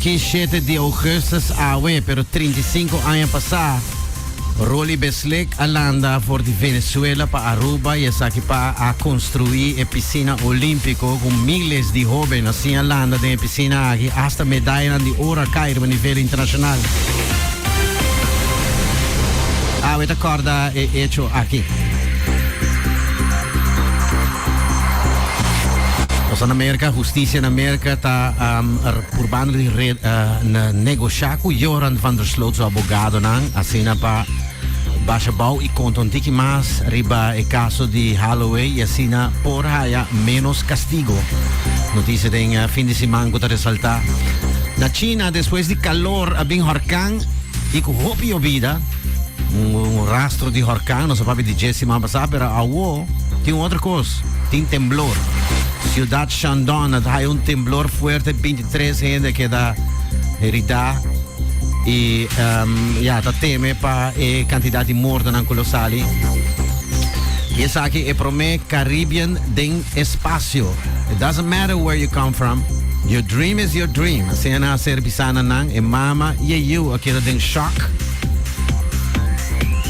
aki shete di augustus awe, pero 35 aña pasá, Roly Beslik a landa for di Venezuela pa Aruba y esaki pa a construi e piscina olimpico cu miles di hoben a siña landa den e piscina aki hasta medayanan di oro a cay riba nivel internacional. Awe ta corda e hecho aki. Nos na Merca, husticia na Merca ta um, purbando di re, uh, na negosha cu Joran van der Sloot su abogadonan, asina pa basha bou y conta un tiki mas riba e caso di Holloway y asina por haya menos castigo. Noticia den uh, fin di siman cu ta resalta. Na China, despues di calor a bin horcan y cu hopi yobida, un, un rastro di horcan, nos a papia di dje siman pasa, pero awo tin un otro cos, tin temblor. Ciudad Shandong a haya un temblor fuerte, 23 hende keda herida y um, ya ta teme pa e cantidad di mortonan cu lo sali. Y esaki e prome Caribbean den espacio. It doesn't matter where you come from. Your dream is your dream. Asina a ser bisa na nan, e mama y e yiu a keda den shock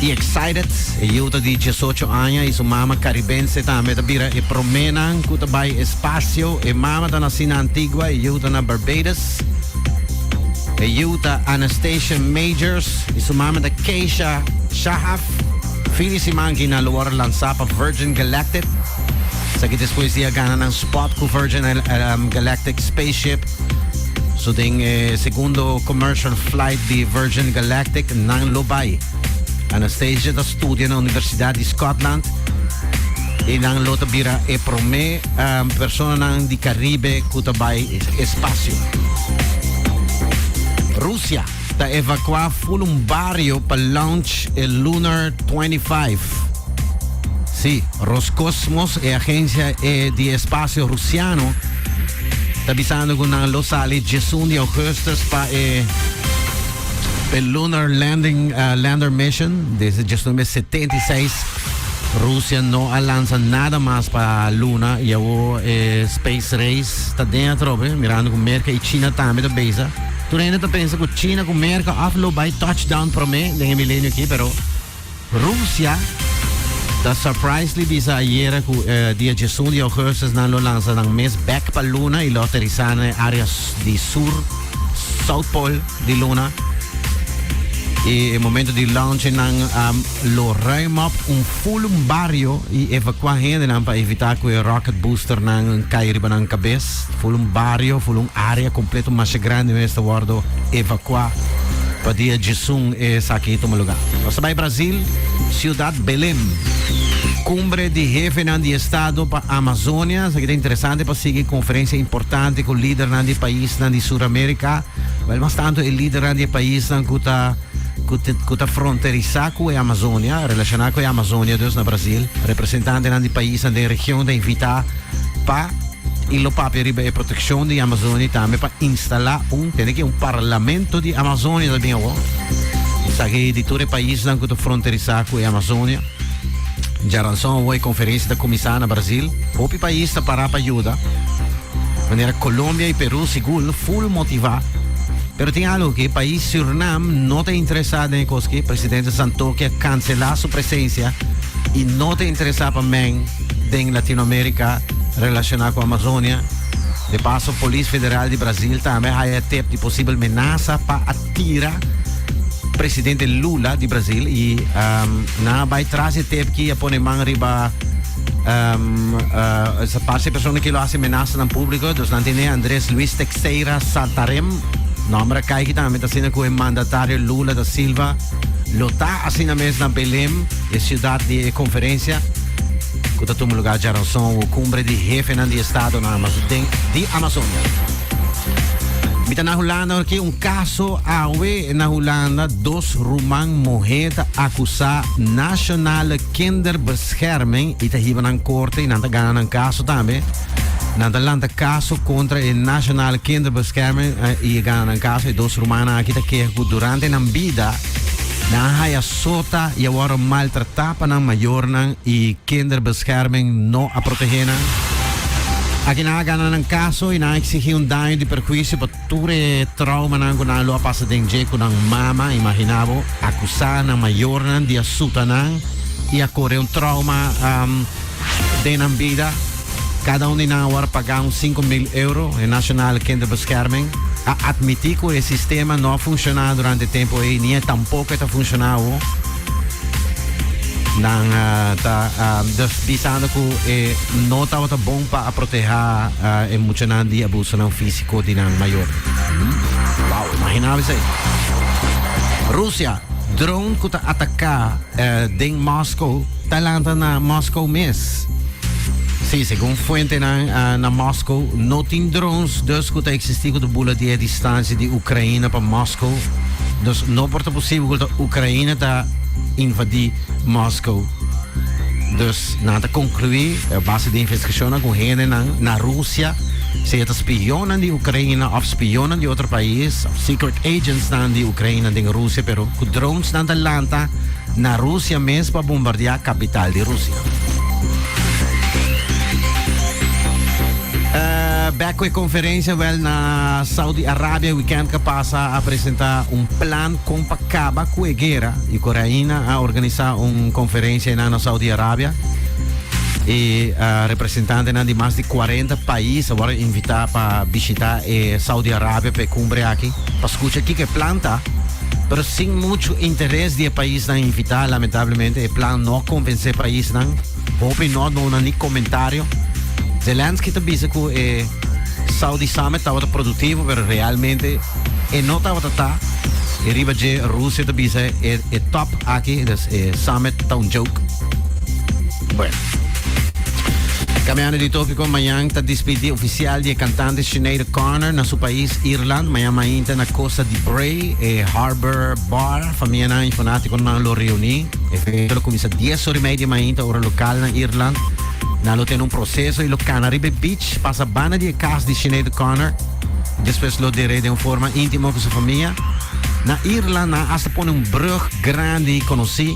y excited. E yiu ta di 18 aña y su mama caribense tambe ta bira e promenan cu ta bay espacio. E mama ta naci na Antigua, e yiu ta na Barbados. E yiu ta Anastasia Majors y su mama ta Keisha Shahaf. Fin di siman aki nan lo worde lansa pa Virgin Galactic. Esaki despues di a gana nan spot cu Virgin Galactic Spaceship. So den e segundo commercial flight di Virgin Galactic nan lo bay. Anastasia ta studia na Universidad di Scotland y nan lo ta bira e prome personanan di Caribe cu ta bay espacio. Rusia ta evacua full un bario pa launch e Lunar 25. Sí, Roscosmos, e agencia e di espacio Rusiano, ta bisando cu nan lo sali 11 di augustus pa e e Lunar Landing Lander Mission. Desde 1976 Rusia no a lansa nada mas pa luna y awo e space race ta den atrobe, mirando cu Merca y China tambe ta bezig. Tur hende ta pensa cu China cu Merca of lo bay touchdown prome den e milenio aki, pero Rusia ta surprisely bisa ayera cu dia 11 di augustus nan lo lansa nan mes bek pa luna y lo aterisa na e area di sur, South Pole di luna. Y e momento di launch nan lo ruim op un full un bario y evacua hendenan pa evita cu e rocket booster nan cay riba nan cabes. Full un bario, full un area completo masha grandi mes ta wordo evacua pa dia djesun esaki tuma lugar. Nos ta bay Brasil, ciudad Belém. Cumbre di hefenan di estado pa Amazonia. Esaki ta interesante pa sigui conferencia importante cu lidernan di paisnan di Sur America. Wel mas tanto e lidernan di e paisnan cu ta cu ta fronterisa cu e Amazonia, relaciona cu e Amazonia dus na Brasil. Representantenan di paisnan den region ta invita pa y lo papia riba e proteccion di Amazonia y tambe pa instala un, tende ki un parlamento di Amazonia ta bin awor. Esaki di tur e paisnan cu ta fronterisa cu e Amazonia. Djaranson awor e conferencia ta cuminsa na Brasil. Hopi pais ta para pa yuda. Manera Colombia y Peru sigur full motiva. Pero tin algo ki pais Surinam no ta interesa den e cos ki. Presidente Santokhi a cancela su presencia y no ta interesa pa meng den Latinoamerica relaciona cu Amazonia. De paso Polis Federal di Brasil tambe a haya tip di posibel menasa pa a tira presidente Lula di Brasil y nan a bay tras e tip ki a pone man riba esa parce persona ki lo haci menasanan publico. Dus nan tene Andrés Luis Teixeira Santarém, nomber a cay ki tambe ta asina cu e mandatario Lula da Silva lo ta asina mes na Belém, e ciudad di e conferencia cu ta tuma lugar djaranson o cumbre di hefenan di estadonan den di Amazonia. Mi ta na Hulanda aki un caso awe na Hulanda dos ruman muhe ta acusa Nationale Kinderbescherming y ta hiba nan corte y nan ta gana nan caso tambe. Nan ta lanta caso contra e Nationale Kinderbescherming y gana nan caso. E dos rumannan aki ta keha cu durante nan bida nan a haya sota y a worde maltrata pa nan mayornan y Kinderbescherming no a protege nan. Aki nan a gana nan kaso i nan a eksigí un daño di perhuisio pa tur e traumanan ku nan lo a pasa den dje ku nan mama. Imaginá bo, akusá nan mayornan di a suta nan i a kore un trauma den nan bida. Kada un di nan awor a pagá un 5000 euro. E Nationale Kinderbescherming a atmití ku e sistema no a funshoná durante e tempu ei, ni e tampoko e ta funshoná awor. Nan ta dus bisando ku e no tabata bon pa a protehá e muchanan di abusonan físiko di nan mayor. Wow, imaginá bo esei. Rusia, drone ku ta ataká den Moscow ta lanta na Moscow mes. Sí, segun fuentenan na Moscow, no tin drones dus ku ta eksistí ku ta bula di e distansia di Ukraina pa Moscow. Dus no por ta posibel ku ta Ukraina ta invadí Moscow. Dus nan ta konkluí a base di investigashonnan ku hendenan na Rusia, sea ta spionnan di Ukraina òf spionnan di otro pais, òf secret agentsnan di Ukraina den Rusia, pero ku dronesnan ta lanta na Rusia mes pa bombardiá kapital di Rusia. Bek ku e konferensia, wèl na Saudi Arabia wikènt ku a pasa a presentá un plan kon pa kaba ku e guera i ku Reina a organisá un konferensia einan na Saudi Arabia i representantenan di mas di 40 pais a wòrdu invitá pa bishitá e Saudi Arabia pa e kumbre aki pa skucha kiko e plan ta, pero sin muchu interes di e paisnan invitá. Lamentablemente e plan no a konvensé paisnan. Hopi no a duna ni komentario. Zelensky ta bisa ku e Saudi Summit tabata produktivo, pero realmente e no tabata ta. E riba dje Rusia ta bisa e e top aki, dus e summit ta un joke. Bueno. Cambiando di tópico, mañan ta despedí oficial di e cantante Sinead O'Connor na su pais Irland. Mañan mainta na costa di Bray, e Harbour Bar, famianan y fanáticonan lo reuní. Evento lo kuminsá dies ora i mei di mainta ora lokal na Irland. Nan lo tene un proseso i lo kana riba e beach, pasa banda di e kas di Sinead O'Connor. Despues lo der'é den un forma íntimo ku su famia. Na Irland nan asta pone un brug grandi konosí,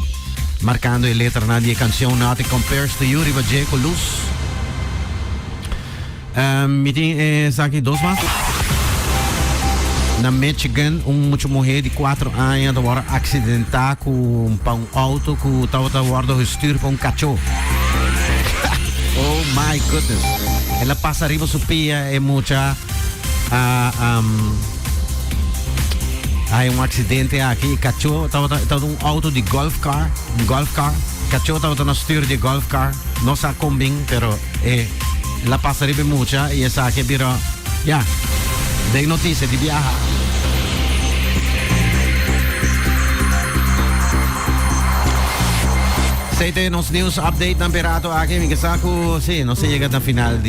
markando e letranan di e kansion Nothing Compares to You riba dje ku lus. Mi tin esaki dos mas. Na Michigan, un mucha muher di 4 aña ta wòrdu aksidentá ku pa un outo ku tabata wòrdu gestuur pa un kachó. Oh my goodness. El a pasa riba su pia e mucha a um, hay un aksidente aki. E kachó tabata tabata un outo di golf car, un golf car. Kachó tabata na stuur di golf car. No sa kon bin, pero e la pasa riba e mucha y esaki a bira, ya, den noticia di biaha. Esey ta nos news update nan perato aki. Mi ke sa ku, si, nos a yega na final di.